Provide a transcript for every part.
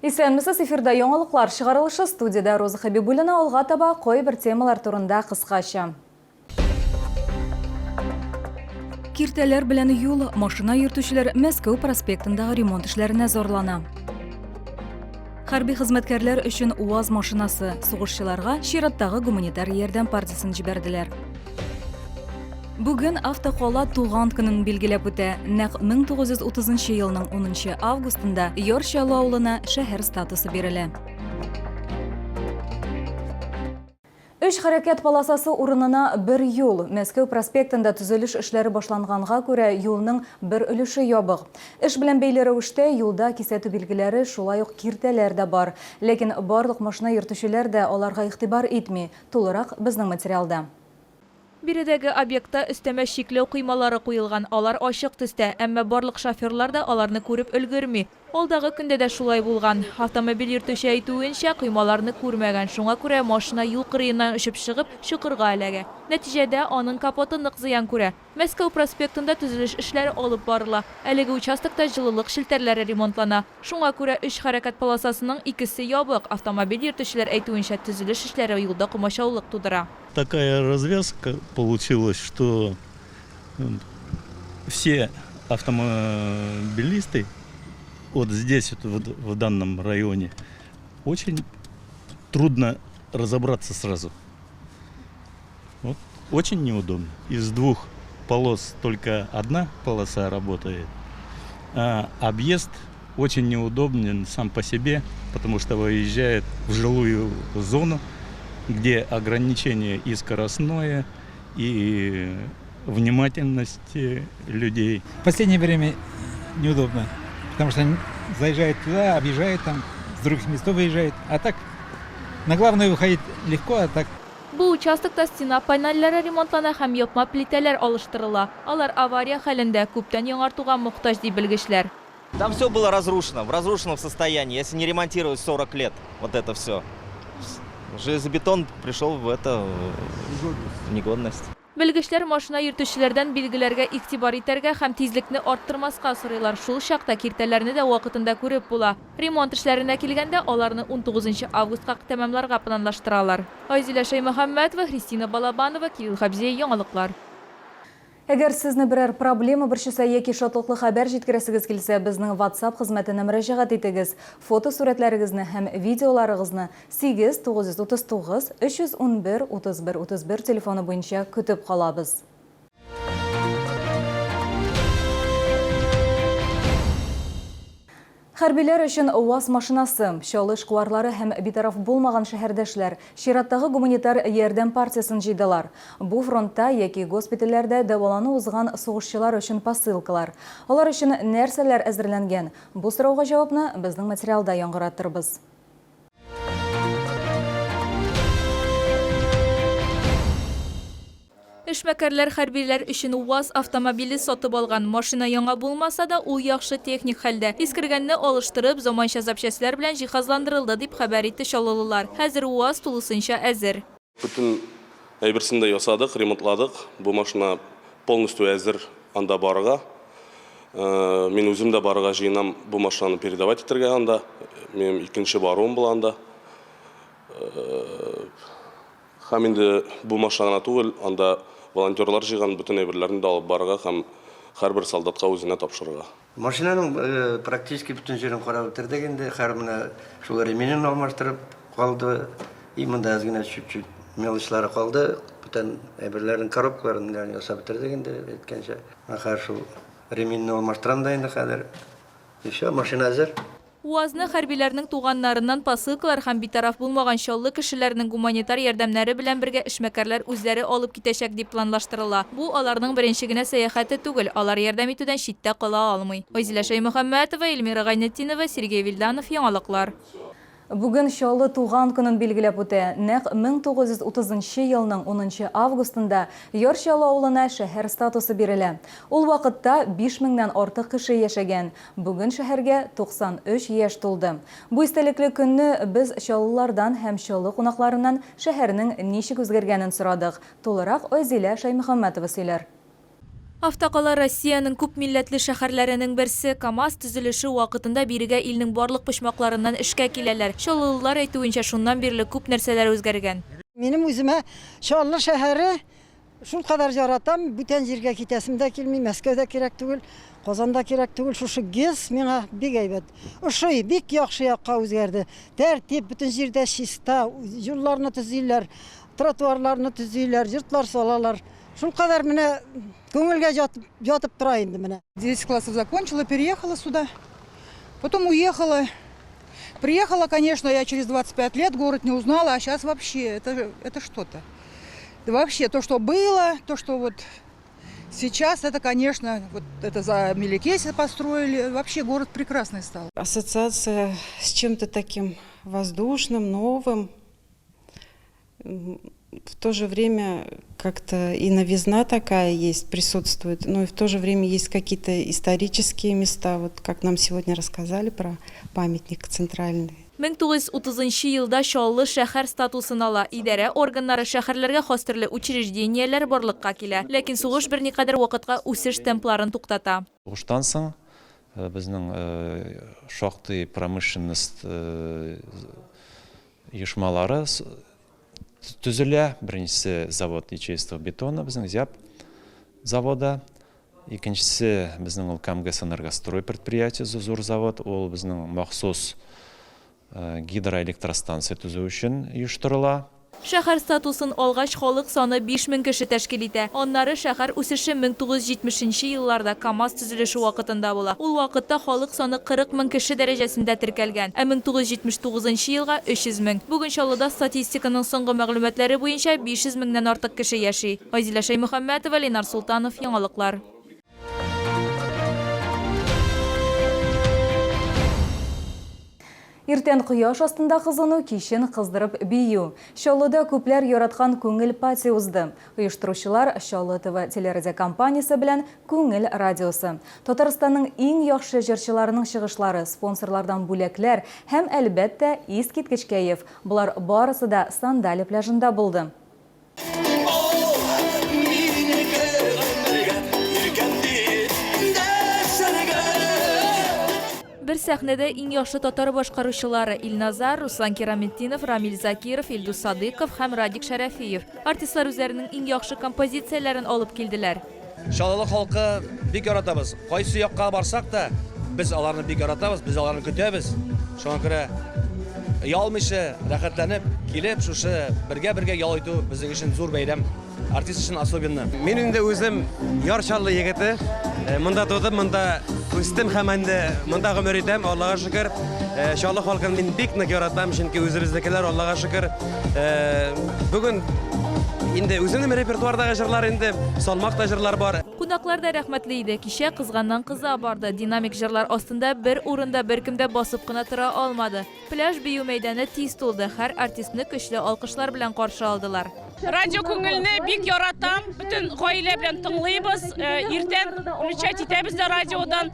Исәнмесез, эфирда яңалыклар чыгарылышы, студиядә Роза Хәбибуллина, алга таба кайбер темалар турында кыскача. Киртәләр белән юл, машина йөртүчеләр Мәскәү проспектындагы ремонт эшләренә зарлана. Хәрби хезмәткәрләр өчен УАЗ машинасы, сугышчыларга чираттагы гуманитар ярдәм партиясен җибәрделәр. Бүген автокала туган көнен билгеләп үтә. Нәкъ 1930 елның 10 августында Яр Чаллы авылына шәһәр статусы бирелә. Өч хәрәкәт полосасы урынына бер юл. Мәскәү проспектында төзелеш эшләре башланганга күрә юлның бер өлеше ябык. Эш белән бәйле рәвештә юлда кисәтү билгеләре, шулай ук киртәләр дә бар. Ләкин барлык машина йөртүчеләр дә аларга игътибар итми. Тулырак безнең материалда. Биредәге объектта өстәмә чикләү коймалары куелган, алар ачык төстә, әмма барлык шоферлар да аларны күреп өлгерми. Алдагы көндә дә шулай булган. Автомобиль йөртүче әйтүенчә, коймаларны күрмәгән, шуңа күрә машина юл кырыеннан очып чыгып, чокырга эләгә. Нәтиҗәдә, аның капоты нык зыян күрә. Мәскәү проспектында төзелеш эшләре алып барыла. Әлеге участокта җылылык челтәрләре ремонтлана. Шуңа күрә өч хәрәкәт полосасының икесе ябык. Автомобиль йөртүчеләр әйтүенчә, төзелеш эшләре юлда комачаулык тудыра. Такая развязка получилась, что все автомобилисты вот здесь вот в данном районе очень трудно разобраться сразу. Вот, очень неудобно. Из двух полос только одна полоса работает, а объезд очень неудобен сам по себе, потому что выезжает в жилую зону, где ограничение и скоростное, и внимательность людей. В последнее время неудобно, потому что заезжает туда, объезжает там, с других местов выезжает. А так на главную выходить легко, а так Бу участокта стена панельләре ремонтлана һәм япма плитәләр алыштырыла. Алар авария хәлендә, күптән яңартуга мохтаҗ, ди белгечләр. Там все было разрушено, в разрушенном состоянии. Если не ремонтировать 40 лет, вот это все. Железобетон пришел в это, в негодность. Белгечләр машина йөртүчеләрдән билгеләргә игътибар итәргә һәм тизлекне арттырмаска сорыйлар, шул чакта киртәләрне дә вакытында күреп була. Ремонт эшләренә килгәндә, аларны унтугызынчы августка тәмамларга планлаштыралар. Айзилә Шәймөхәммәтова, Христина Балабанова, Кирилл Хәбзиев, Яңалыклар. Әгәр сезне берәр проблема борчыса яки шатлыклы хәбәр җиткерәсегез килсә, безнең WhatsApp хезмәтенә мөрәҗәгать итегез. Фотосурәтләрегезне һәм видеоларыгызны 8 939 311 31 31 телефоны буенча көтеп калабыз. Хәрбиләр өчен УАЗ машинасы, Чаллы эшкуарлары һәм битараф булмаган шәһәрдәшләр чираттагы гуманитар ярдәм партиясен җыйдылар. Бу фронтта яки госпитальләрдә дәвалану узган сугышчылар өчен посылкалар. Алар өчен нәрсәләр әзерләнгән? Бу сорауга җавапны безнең материалда яңгыратырбыз. Эшмәкәрләр хәрбиләр өчен УАЗ автомобиле сатып алган. Машина яңа булмаса да, ул яхшы техник хәлдә. Искергәнне алыштырып, заманча запчастьләр белән җиһазландырылды, дип хәбәр итте чаллылылар. Хәзер УАЗ тулысынча әзер. Бөтен әйберсен дә ясадык, ремонтладык. Бу машина полностью әзер анда барырга. Мин үзем дә барырга җыенам бу машинаны передавать итәргә анда. Минем икенче баруым була анда. Һәм инде бу машина гына түгел, анда волонтерлар җыйган бөтен әйберләрне дә алып барырга һәм һәрбер солдатка үзенә тапшырырга. Машинаның практически бөтен җирен карап бетердек инде, хәер менә шул ременен алмаштырып калды, и монда әз генә чуть-чуть мелочлары калды, бүтән әйберләрен, коробкаларын ниләрен ясап бетердек инде, әйткәнчә. Менә хәер шул ременне алмаштырам да инде хәзер. И все, машина әзер. УАЗны хәрбиләрнең туганнарыннан посылкалар һәм битараф булмаган Чаллы кешеләренең гуманитар ярдәмнәре белән бергә эшмәкәрләр үзләре алып китәчәк дип планлаштырыла. Бу аларның беренче генә сәяхәте түгел, алар ярдәм итүдән читтә кала алмый. Айзилә Шәймөхәммәтова, Эльмира Гайнетдинова, Сергей Вильданов, Яңалыклар. Бүген Чаллы туган көнен билгеләп үтә. Нәкъ 1930 нчы елның унынчы августында Яр Чаллы авылына шәһәр статусы бирелә. Ул вакытта биш меңнән артык кеше яшәгән. Бүген шәһәргә 93 яшь тулды. Бу истәлекле көнне без чаллылардан һәм Чаллы кунакларыннан шәһәрнең ничек үзгәргәнен сорадык. Тулырак Айзилә Шәймөхәммәтова сөйләр. Автокала Россиянең күп милләтле шәһәрләренең берсе. КАМАЗ төзелеше вакытында бирегә илнең барлык почмакларыннан эшкә киләләр. Чаллылылар әйтүенчә, шуннан бирле күп нәрсәләр үзгәргән. Минем үземә Чаллы шәһәре шулкадәр яратам, бүтән җиргә китәсем дә килми, Мәскәү дә кирәк түгел, Казан да кирәк түгел, шушы ГЭС миңа бик әйбәт. Ошый, бик яхшы якка үзгәрде. Тәртип, бөтен җирдә чиста, юлларны төзиләр, тротуарларны төзиләр, йортлар салалар. Шулкадәр менә күңелгә ятып, ятып тора инде менә. 10 классов закончила, переехала сюда. Потом уехала. Приехала, конечно, я через 25 лет, город не узнала, а сейчас вообще это, это что-то. Вообще то, что было, то, что вот сейчас, это, конечно, вот это за Мелекесе построили. Вообще город прекрасный стал. Ассоциация с чем-то таким воздушным, новым. В то же время как-то и новизна такая есть, присутствует, но и в то же время есть какие-то исторические места, вот как нам сегодня рассказали про памятник центральный. 1930 елда Чаллы шәһәр статусын ала. Идарә органнары, шәһәрләргә хас төрле учреждениеләр барлыкка килә. Ләкин сугыш берникадәр вакытка үсеш темпларын туктата. Сугыштан соң безнең шактый промышленность оешмалары төзелә. Беренчесе завод ячеистого бетона, безнең ЗЯБ заводы. Икенчесе безнең ул КАМГЭС-Энергострой предприятиесе, зур завод. Ул безнең махсус гидроэлектростанция төзү өчен оештырыла. Шәһәр статусын алгач, халык саны 5000 кеше тәшкил итә. Аннары шәһәр үсеше 1970 нче елларда КАМАЗ төзелеше вакытында була. Ул вакытта халык саны 40 мең кеше дәрәҗәсендә теркәлгән, ә 1979 нчы елга, 300 мең. Бүген Чаллыда статистиканың соңгы мәгълүматлары буенча 500 меңнән артык кеше яши. Айзилә Шәймөхәммәтова, Ленар Солтанов, Яңалыклар. Иртән кояш астында кызыну, кичен кыздырып бию. Чаллыда күпләр яраткан күңел пати узды. Оештыручылар Чаллы ТВ телерадиокомпаниясе белән Күңел радиосы. Татарстанның иң яхшы җырчыларының чыгышлары, спонсорлардан бүләкләр һәм, әлбәттә, искиткеч кәеф. Болар барысы да Сандали пляжында булды. Бер сәхнәдә иң яхшы татар башкаручылары, Илназар, Руслан Кираметдинов, Рамил Закиров, Илдус Садыйков һәм Радик Шәрәфиев. Артистлар үзләренең иң яхшы композицияләрен алып килделәр. Чаллы халкы бик яратабыз. Кайсы якка барсак та, без аларны бик яратабыз, без аларны көтәбез. Шуңа күрә оялмыйча, рәхәтләнеп килеп, шушы бергә-бергә ял итү безнең өчен зур бәйрәм. Артист өчен особенно. Мин инде үзем Яр Чаллы егете. Э, монда тудым, монда үстем һәм инде монда гомер итәм, Аллага шөкер. Э, Чаллы халкын мин бик нык яратам, чөнки үзебезнекеләр, Аллага шөкер. Э, бүген инде үземнең репертуардагы җырлар инде, салмак та җырлар бар. Кунаклар да рәхмәтле иде. Кичә кызганнан-кыза барды. Динамик җырлар астында бер урында беркем дә басып кына тора алмады. Пляж бию мәйданы тиз тулды, һәр артистны көчле алкышлар белән каршы алдылар. Радио Күңелне бик яратам, бөтен гаилә белән тыңлыйбыз. Э, иртән включать итәбез дә радиодан,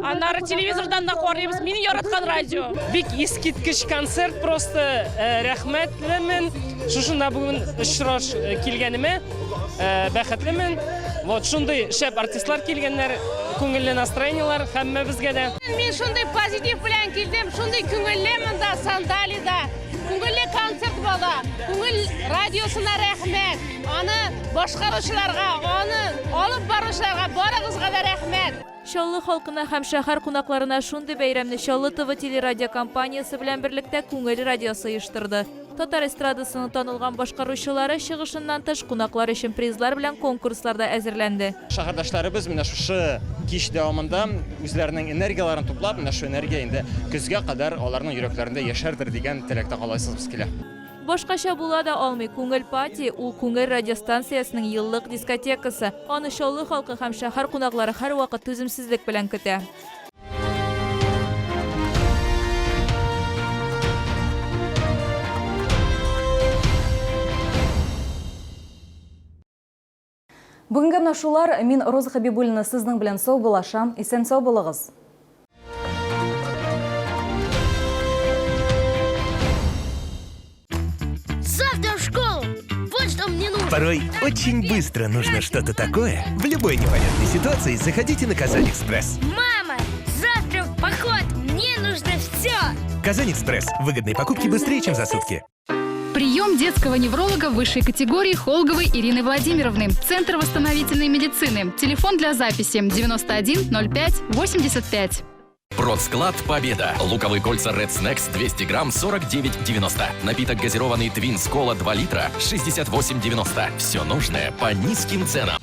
аннары телевизордан да карыйбыз. Минем яраткан радио. Бик искиткеч концерт просто э, рәхмәтлемен. Шушында бүген очраш э, килгәнемә бәхетлемен. Вот шундый шәп артистлар килгәннәр, күңелле настроениелар һәммәбезгә дә. Мин шундый позитив белән килдем, шундый күңелле монда Сандалида. Күңелле концерт була. Күңел радиосына рәхмәт. Аны башкаручыларга, аны алып баручыларга барыгызга да рәхмәт. Чаллы халкына һәм шәһәр кунакларына шундый бәйрәмне Чаллы ТВ телерадиокомпаниясе белән берлектә Күңел радиосы оештырды. Татар эстрадасының танылган башкаручылары чыгышыннан тыш, кунаклар өчен призлар белән конкурслар да әзерләнде. Шәһәрдәшләребез менә шушы кич дәвамында үзләренең энергияләрен туплап, менә шул энергия инде көзгә кадәр аларның йөрәкләрендә яшәрдер дигән теләктә каласыбыз килә. Башкача була да алмый, Күңел пати, ул Күңел радиостанциясенең еллык дискотекасы. Аны Чаллы халкы һәм шәһәр кунаклары һәрвакыт түземсезлек белән көтә. Бүгенгә менә шулар. Мин Роза Хәбибуллина сезнең белән саубуллашам. Исән-сау булыгыз. Завтра в школу! Вот что мне нужно! Порой очень быстро нужно что-то такое. В любой непонятной ситуации заходите на Казань Экспресс. Мама, завтра в поход! Мне нужно все! Казань Экспресс. Выгодные покупки быстрее, чем за сутки. Прием детского невролога высшей категории Холговой Ирины Владимировны. Центр восстановительной медицины. Телефон для записи 91 05 85. Продсклад Победа. Луковые кольца Red Snacks 200 грамм 49,90. Напиток газированный Twins Cola 2 литра 68,90. Все нужное по низким ценам.